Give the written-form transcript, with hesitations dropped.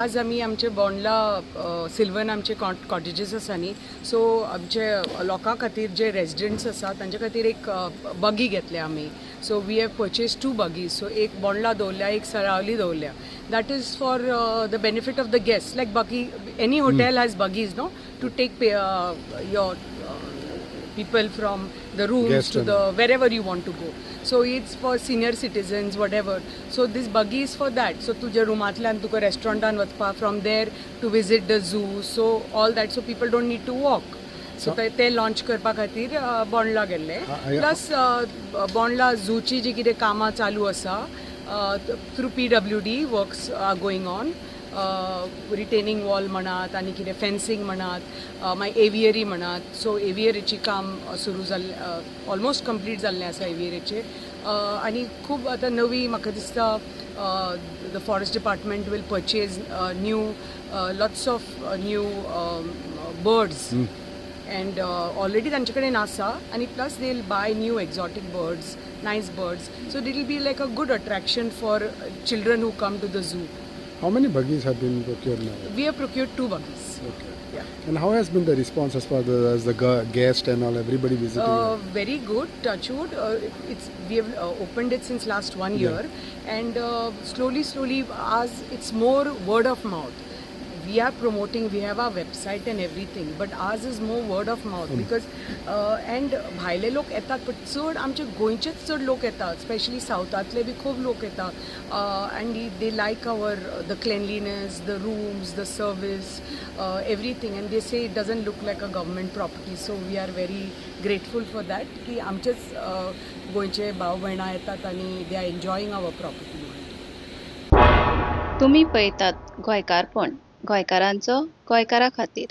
आज आमी आमचे बोंडला सिल्वन आमचे कॉटेजीस आसा न्ही, सो आमचे लोकां खातीर जे रेजिडंट्स आसा तांचे खातीर एक बगी घेतल्या आमी. So we have purchase two buggies. So एक बोंडला दवरल्या, एक सरावली दवरल्या. That is for the benefit of the guest, like buggy, any hotel has buggies, no, to take your people from the rooms Guest to and the wherever you want to go. So it's for senior citizens, whatever. So this buggy is for that. So तुज्या रुमांतल्यान तुका रेस्टॉरंटान वचपा, from there to visit the zoo, so all that. So people don't need to walk. So ते ते launch करपा खातीर बोंडला गेल्ले. Plus Bondla झूची जी कितें कामां चालू आसा, through PWD works are going on, retaining wall म्हणात आनी कितें फेन्सिंग म्हणात, मागीर एवियरी म्हणात. सो एवियरीची काम सुरू जाल्लें, ऑलमोस्ट कंप्लीट जाल्लें आसा एवियरीचें. आनी खूब आतां नवी म्हाका दिसता the forest department will purchase new lots of new birds and already तांचे कडेन आसा आनी plus they will buy new exotic birds, nice birds, so it will be like a good attraction for children who come to the zoo. How many buggies have been procured now? We have procured two buggies. Yeah. And how has been the response as far as the guest and all, everybody visiting? Very good, touchwood. It's we have opened it since last one year, and slowly, slowly, as it's more word of mouth. We are promoting. We have our website and everything, but ours is more word of mouth because and भायले लोक येतात, but चड आमचे गोंयचेच चड लोक येतात, specially सावथांतले बी खूब लोक येतात and they like our the cleanliness, the rooms, the service, everything, and they say it doesn't look like a government property. So we are very grateful for that की आमचेच गोंयचे भाव भयणां येतात आनी they are enjoying our property. तुमी पळयतात गोंयकारपण, गोंयकारांचो गोंयकारा खातीर.